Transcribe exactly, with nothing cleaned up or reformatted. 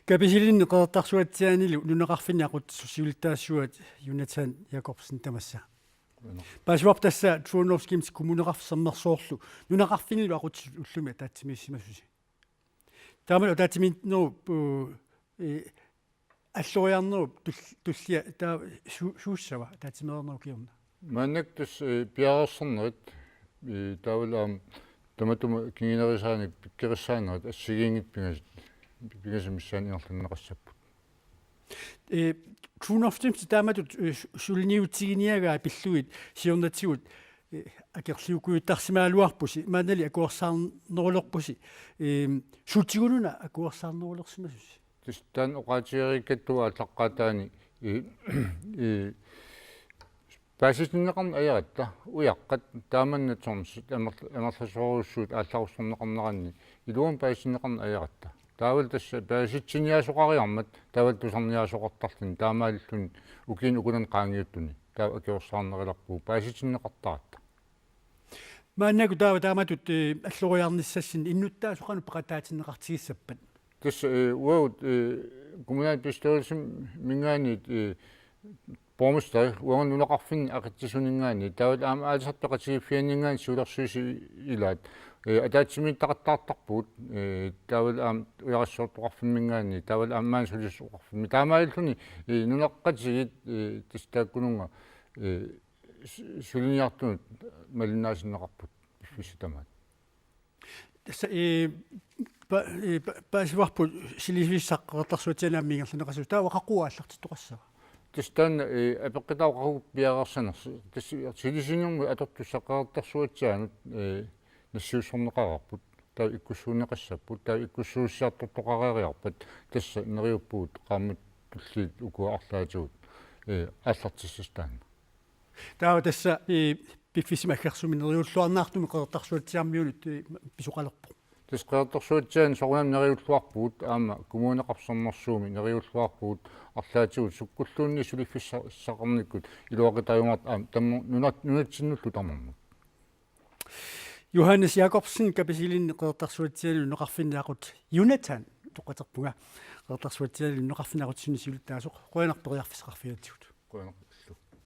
Kapisilinni Qeqertarsuatsiaanilu nunaqarfinni aqutsisut siulittaasuat Jonathan Jakobsen, tamassa. Paasivarput tassa True North Games Kommuneqarfik Sermersoorlu nunaqarfinnilu aqutsisut ullumi ataatsimiissimasusi. Taamalu ataatsimiinnerup, eh, alloriarnerup tull-, tullia taava su-, suussava ataatsimeernerup kingorna? Maannakkut tassa, eh, piareersarnerit, eh, taavalu aamma tamatuma kingunerisaanik pikkorissaanerit assigiinngitsut pingasut, pingasut missaanni ingerlanneqassapput. Eh, True North Games taamatut, eh, su-, suliniutiginiagaa pillugit siornatigut, eh, akerliukuuttarsimagaluarpusi, maannali akuersaarnerulerpusi, eh, suutigununa akuersaarnerulersimasusi? Tassa taanna oqaatigereerakku aallaqqaataani, eh, eh, paasitinneqarneq ajaratta, ujaqqat, taamanna tonsut, amerl-, amerlasoorujussuit aallarussorneqarneranni, iluamik paasitinneqarneq ajaratta. Taavalu tassa paasitsiniaasoqariarmat, taavalu tusarniaasoqartarluni, taamaalilluni ukiuni ukunani qaangiuttuni, taava akuersaarnerulerpugut, paasitinneqartaratta. Maannakkut taava taamatut, eh, alloriarnissassinni innuttaasoq qanoq peqataatinneqartigissappat? Tassa, eh, uagut, eh, kommunalbestyrelsiminngaanniit, eh, borgmesteri, uanga nunaqarfinni aqitsisuninngaanniit, taavalu aamma aalisartut peqatigiiffianninngaanniit siulersuisut ilaat, eh, ataatsimiititaqattaartarpugut, eh, taavalu aamma ujarassuartoqarfimminngaanniit, taavalu aamma maani sulissuseqarfimmi. Taamaalilluni, eh, nunaqqatigiit, eh, tassa taakkununnga, eh, su-, suliniartunut malinnaatinneqarput piffissami tamaat. Tassa, eh, pa-, eh, pa-, paasivarput silisivissaq Qeqertarsuatsiaani aamma ingerlanneqassasoq. Taava qaqugu aallartittoqassava? Tassa taanna, eh, apeqqutaavoq qaqugu piareersanersoq. Tassa silisinermut atortussaq Qeqertarsuatsiaanut, eh, nassiussorneqareerput. Taava ikkussuunneqassapput. Taava ikkussuussiartortoqareeriarpat tassa neriuppugut qaammat tulliit ukua arlaatigut, eh, aallartissasoq taanna. Taava tassa, eh, piffissami aggersumi neriulluarniartumik Qeqertarsuatsiaamiunut, eh, pisoqalerpoq. Tassa Qeqertarsuatsiaani soorunami neriulluarpugut, aamma Kommuneqarfik Sermersuumi neriulluarpugut, arlaatigut sukkulluunniit suliffissaqarnikkut iluaqutaajunnaartut aamma tammu-, nuna-, nunatsinnullu tamarmut. Johannes Jakobsen, Kapisilinni Qeqertarsuatsiaanilu nunaqarfinni aqutsisut, Jonathan utoqqatserpunga, Qeqertarsuatsiaanilu nunaqarfinni aqutsisuni siulittaasoq, qujanaq periarfissaqarfigigatsigut. Qujanaq.